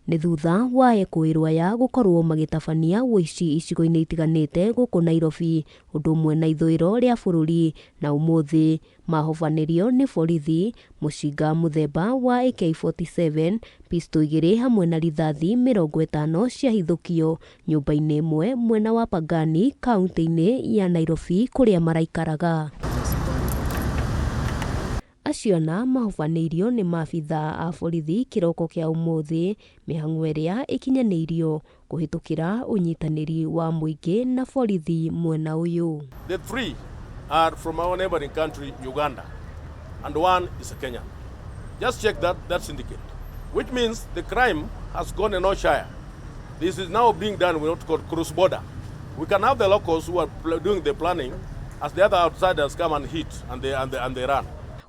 Nĩ thutha wa ekũĩrwo aya gũkorwo magĩtabania ũici icigo-inĩ itiganĩte gũkũ Nairobi ũndũ ũmwe na ithũĩro rĩa bũrũri na ũmũthĩ mahobanĩrio nĩ borithi mũcinga mũthemba wa AK47, pistol igĩrĩ hamwe na rithathi 50 ciahithũkio nyũmba-inĩ ĩmwe mwena wa Pangani kaunti-inĩ ya Nairobi kũrĩa maraikaraga. Acio ana mahobanĩirio nĩ maabithaa a borithi kĩroko kĩa ũmũthĩ, mĩhang'o ĩrĩa ĩkinyanĩirio kũhĩtũkĩra ũnyitanĩri wa mũingĩ na borithi mwena ũyũ. The three are from our neighboring country, Uganda, and one is a Kenyan. Just check that syndicate, which means the crime has gone a notch higher. This is now being done with what called cross border. We can have the locals who are doing the planning as the other outsiders come and hit and they run.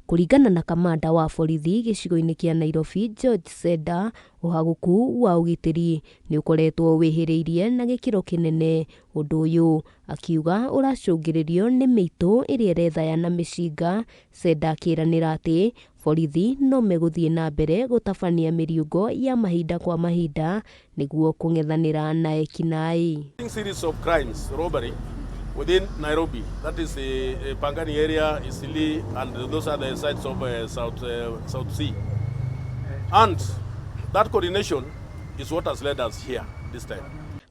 Kũringana na kamanda wa borithi gĩcigo-inĩ kĩa Nairobi George Seda, ũhagũku wa ũgitĩri nĩ ũkoretwo wĩhĩrĩirie na gĩkĩro kĩnene. Ũndũ ũyũ akiuga ũracũngĩrĩrio nĩ mĩitũ ĩrĩa ĩrethaya na mĩcinga. Seda akĩranĩra atĩ borithi no megũthiĩ na mbere gũtabania mĩriũngo ya mahinda kwa mahinda nĩguo kũng'ethanĩra na ekinaĩ. Series of crimes, robbery within Nairobi, that is the Pangani area, Eastleigh, and those are the sites of South C. And that coordination is what has led us here this time.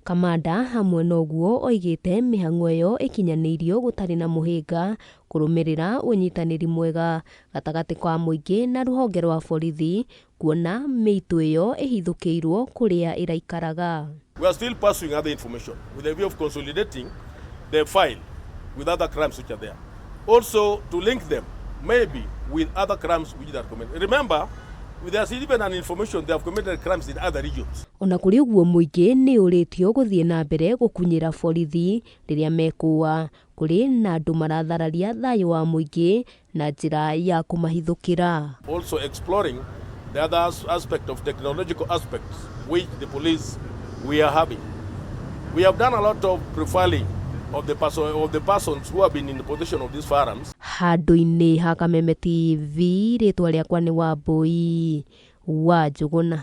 Kamanda hamwe na ũguo oigĩte mĩhang'o ĩyo ĩkinyanĩirio gũtarĩ na mũhĩnga kũrũmĩrĩra ũnyitanĩri mwega gatagatĩ ka mũingĩ na rũhonge rwa borithi kuona mĩitũ ĩyo ĩhithũkĩirwo kũrĩa ĩraikaraga. We are still pursuing other information with the view of consolidating the file with other crimes which are there. Also to link them maybe with other crimes which they are committed. Remember, there's even an information they have committed crimes in other regions. Ona kũrĩ ũguo mũingĩ nĩ ũrĩtio gũthiĩ na mbere gũkunyĩra borithi rĩrĩa mekũa kũrĩ na andũ marathararia thayũ wa mũingĩ na njĩra ya kũmahithũkĩra. Also exploring the other aspect of technological aspects which the police we are having. We have done a lot of profiling of the persons who have been in the possession of these firearms. Handũ-inĩ ha Kameme TV, rĩtwa rĩakwa nĩ Wambui wa Njũgũna.